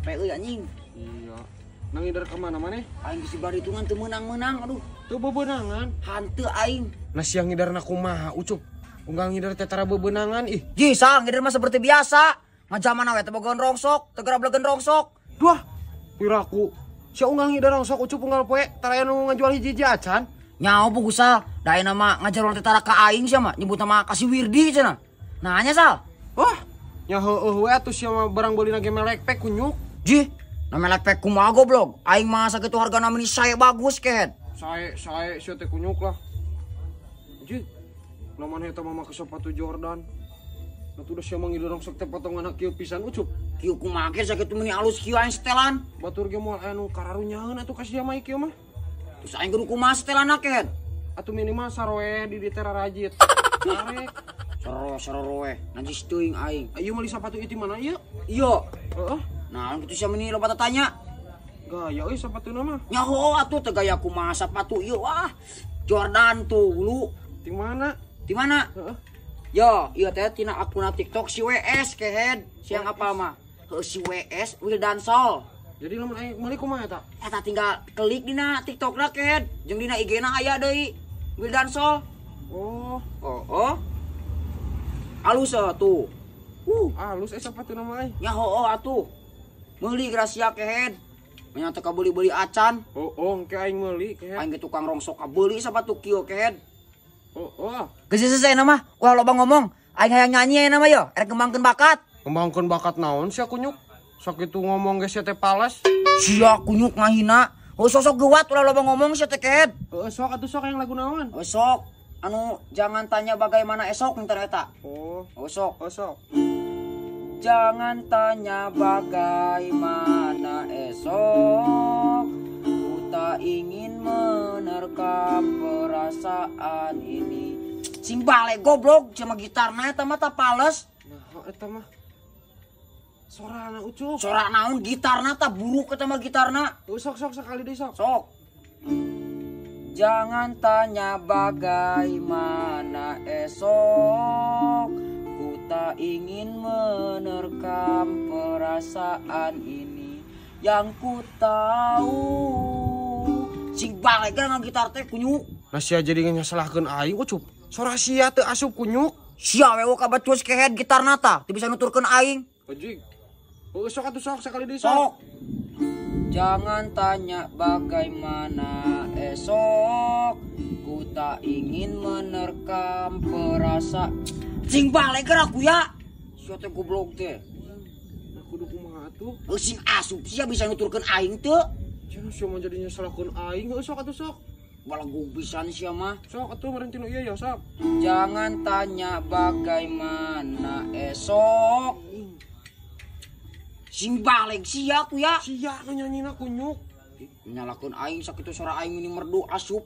Capek euy anjing. Iya. Nang ngider ka mana maneh? Aing geus dihitungan teu meunang-meunang aduh. Teu bebenangan. Hanteu aing. Nah sia ngiderna kumaha Ucup? Unggal ngider teh tara bebenangan ih. Ji, sal ngider mah seperti biasa. Ngajaman we teh bogoan rongsok, teu gerablegeun rongsok. Duh, piraku. Sia unggal ngider rongsok Ucup unggal poe tara aya nu ngajual hiji-hiji acan. Nyaho puguh sal, da ayeuna mah ngajar teh tara ka aing sia mah nyebut nama kasih Wirdi cenah. Nah nya sal. Wah, nya heueuh we atuh sia mah barang beulina ge melek pek kunyuk. Ji, na melek pek kumaha goblok? Aing mah sakitu hargana meni sae bagus kehed. Sae sae sia teh kunyuk lah. Ji, lamun eta mah make sepatu Jordan. Nah tuh sia mah ngider rongsok teh potongan kieu pisan Ucup. Kieu kumaha ge sakitu meni alus kieu aing setelan. Batur ge moal aya nu kararunyaeun atuh ka sia mah kieu mah. Terus aing kudu kumaha setelanna kehed? Atuh minimal saroe di teh rarajit. Arek. Soro-soro we, najis teuing aing. Ayo meuli sepatu ieu ti mana ieu? Iya. Heeh. Nah, kitu sia meni loba tatanya. Gaya euy sapatuna mah. Nyaho atuh teh gaya kumaha sapatu ieu wah. Jordan tuh hulu. Ti mana? Ti mana? Heeh. Yo, ieu teh tina akun TikTok si WS kehed, siang apa mah? Heuh si WS Wildan Sol. Jadi lamun aing meuli kumaha eta? Eta tinggal klik dina TikTokna kehed, jeung dina IG-na aya deui. Wildan Sol. Oh. Oh, oh. Alus tuh. Alus sepatuna mah euy. Nyaho atuh. Meuli gracia kehed. Nya teu kabeuli-beuli acan. Oh, oh, engke aing meuli kehed. Aing ge tukang rongsok kabeuli sapatu kieu kehed. Oh, oh. Geus selesai na mah. Ulah loba ngomong. Aing hayang nyanyi ayeuna mah yo, erek ngembangkeun bakat. Ngembangkeun bakat naon sia kunyuk? Sakitu ngomong ge sia teh pales. Sia kunyuk ngahina. Oh sosok geuwat ulah loba ngomong sia teh kehed. Heeh, sok atuh sok yang lagu naon? Oh sok. Anu jangan tanya bagaimana esok ntar eta. Oh, oh sok. Oh sok. Jangan tanya bagaimana esok, ku tak ingin menerkam perasaan ini. Sing balik goblok sama gitarna eta mah ta pales. Nah, eta mah sorana Ucup. Sora naon gitarna ta buruk eta mah gitarna. Oh, sok sok sekali deui sok. Sok. Jangan tanya bagaimana esok, ku tak ingin menerkam perasaan ini. Yang ku tahu. Sing balik kan gitar teh kunyuk. Nah sia jadi nyasalahkeun aing Ucup. Sora sia teu asup kunyuk. Sia we kabacus kehed gitarna tah, teu bisa nuturkeun aing. Anjing. Oh, sok atuh sok sekali deui sok. Sok. Jangan tanya bagaimana esok, ku tak ingin menerkam perasaan. Sing balik gerak ku ya. Sia teh goblok teh. Nah kudu kumaha atuh? Sing asup sia bisa nuturkeun aing teu? Cenah sia mah jadi nyasalahkeun aing, heuh sok atuh sok. Balagug pisan sia mah. Sok atuh meureun tinu ieu ya sok. Jangan tanya bagaimana esok. Sing balik sia ku ya. Sia nu nyanyina kunyuk. Nyalakeun aing sakitu sora aing meni merdu asup.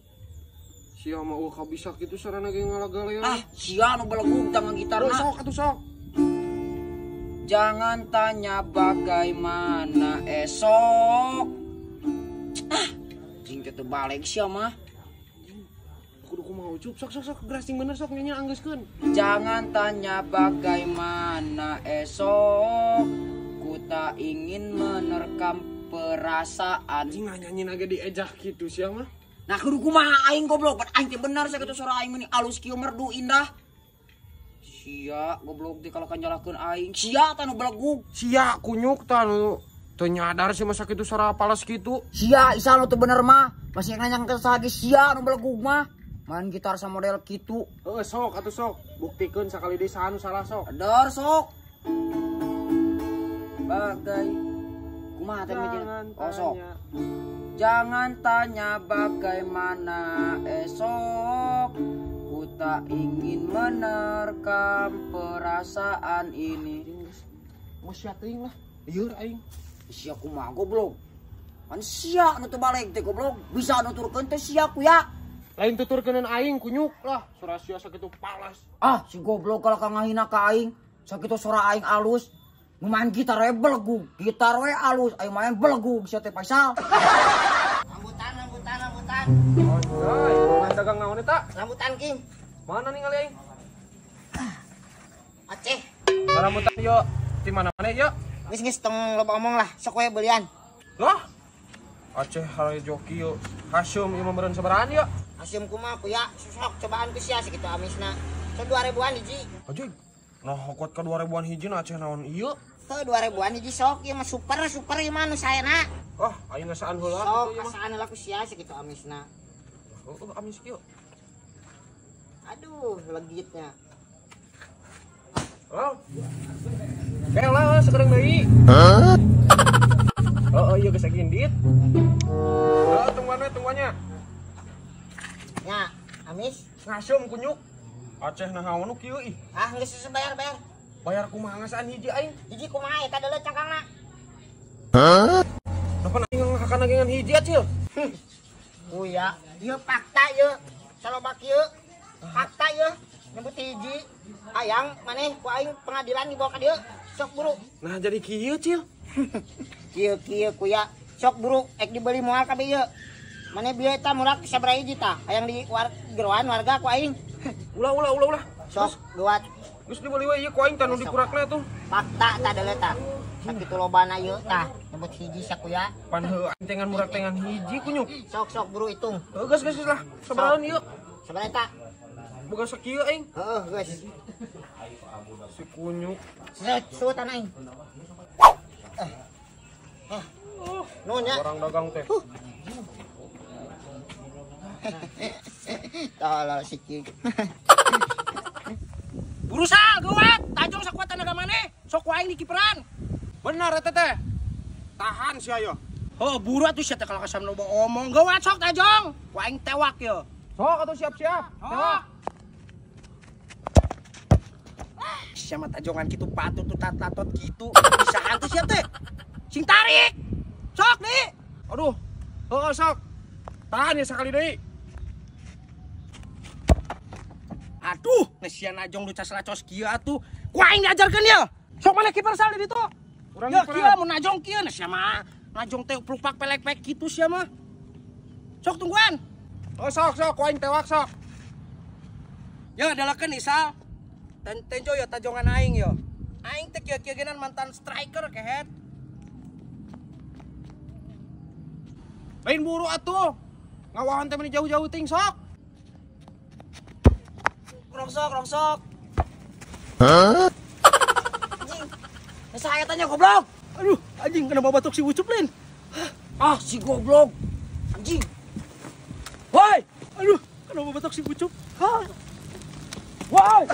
Sia mah eueuh kabisa kitu sarana ge ngalagalean. Ah, sia nu belegug tah gitarna. Sok atuh sok. Jangan tanya bagaimana esok. Ah, jing teh balik sia mah. Kudu kumaha Ucup? Sok sok sok geura sing bener sok nyanyi anggeuskeun. Jangan tanya bagaimana esok, ku tak ingin menerkam perasaan. Anjing nyanyi ge diejah kitu sia mah. Nah kudu kumaha aing goblok, pan aing teh bener sakitu sora aing meni alus kieu merdu indah. Sia goblok teh kalau nyalahkeun aing. Sia tah nu belegug. Sia kunyuk tah nu teu nyadar sia mah sakitu sora pales kitu. Sia isal nu teu bener mah. Masih nanya ka saha ge sia nu belegug mah. Main gitar sama model kitu. Heeh sok atuh sok. Buktikeun sakali deui saha nu salah sok. Dor sok. Bagai kumaha teh mikirna? Oh sok. Jangan tanya bagaimana esok, ku tak ingin menerkam perasaan ini. Mau sia teuing lah. Lieur aing. Sia kumaha goblok? Pan sia nu teu balik teh goblok. Bisa nuturkeun teh sia ku ya. Lain tuturkeunan aing kunyuk lah. Sora sia sakitu palas. Ah, si goblok kalau ka ngahina ka aing. Sakitu sora aing alus. Nu main gitar we belegug, gitar we alus, aing main belegug sia teh Faisal. Rambutan, rambutan, rambutan. Oi, mah dagang naon eta? Rambutan Kim. Mana ningali aing? Aceh. Rambutan yo, di mana-mana yo? Geus tong loba omong lah, sok we belian. Lah. Aceh harajo kieu. Haseum ieu mah meureun sabarahan ieu? Haseum kumaha kuya? Sok cobaan ku sia sakitu amisna. Sok 2000-an hiji. Anjing. Nah, kuat ka 2000-an hiji na Aceh naon ieu? Heuh 2000-an hiji sok ieu mah super ieu mah nu saena. Ah, aing ngasaan heula. Sok ngasaan heula ku sia sakitu amisna. Heuh amis kieu. Aduh, legitnya. Oh. Kela sekarang deui. Hah? Oh, iya geus indit. Heeh, tungguan we tungguannya. Nya, amis ngaseum kunyuk. Aceh naon nu kieu ih. Ah, geus bayar. Bayar kumaha ngasaan hiji aing? Hiji kumaha eta deuleu cangkangna? Hah? Napa aing ngakana ngan hiji acil? Kuya, ieu fakta ieu. Saloba kieu. Fakta ieu nyebut hiji. Hayang maneh ku aing pengadilan dibawa ka dieu. Sok buru. Nah jadi kieu cil. Kieu kuya. Sok buru ek dibeli moal kabeh ieu. Maneh bieu eta murah sabaraha hiji tah? Hayang di geroan warga ku aing. Ulah. Sok geuat. Geus dibeli we ieu ku aing tah nu dikurakna tuh. Fakta tah deuleu tah. Sakitu lobana ieu tah nyebut hiji sakuya. Pan heuh aing teh ngan murah teh ngan hiji kunyuk. Sok buru hitung. Heuh geus lah. Sabarahan ieu? Sabaraha eta? Boga sakieu aing. Heeh, geus. Si kunyuk. Suut aing. Nuhun nya. Barang dagang teh. Tolol si kieu. Buru sal geuwat, tajong sakuat tenaga maneh, sok ku aing dikiperan. Benar eta teh. Tahan sia yo. Heuh, buru atuh sia teh kalau kasam loba omong. Geuwat sok tajong, ku aing tewak yo. Sok atuh siap-siap. Tewak. Sia mah tajongan kitu patut tuh tatot kitu. Bisa hantu sia teh. Sing tarik. Sok nih. Aduh. Heeh sok. Tahan ya sekali deui. Aduh, sia najong lucas lacos kieu atuh. Ku aing diajarkeun ye. Sok mana kiper sal di ditu? Urang ya kieu mun najong kieu sia mah. Najong teh plupak pelek-pelek kitu sia mah. Sok tungguan. Oh sok ku aing tewak sok. Ya dalakeun Isal. Tenjo ya tajongan aing yo. Aing teh kieu-kieu genan mantan striker kehet. Lain buru atuh. Ngawahan teh meni jauh-jauh ting sok. Rongsok. Hah? Anjing. Saya tanya goblok. Aduh, anjing kenapa batuk si Ucup lin? Ah, si goblok. Anjing. Woi, aduh, kenapa batuk si Ucup? Hah? Woi.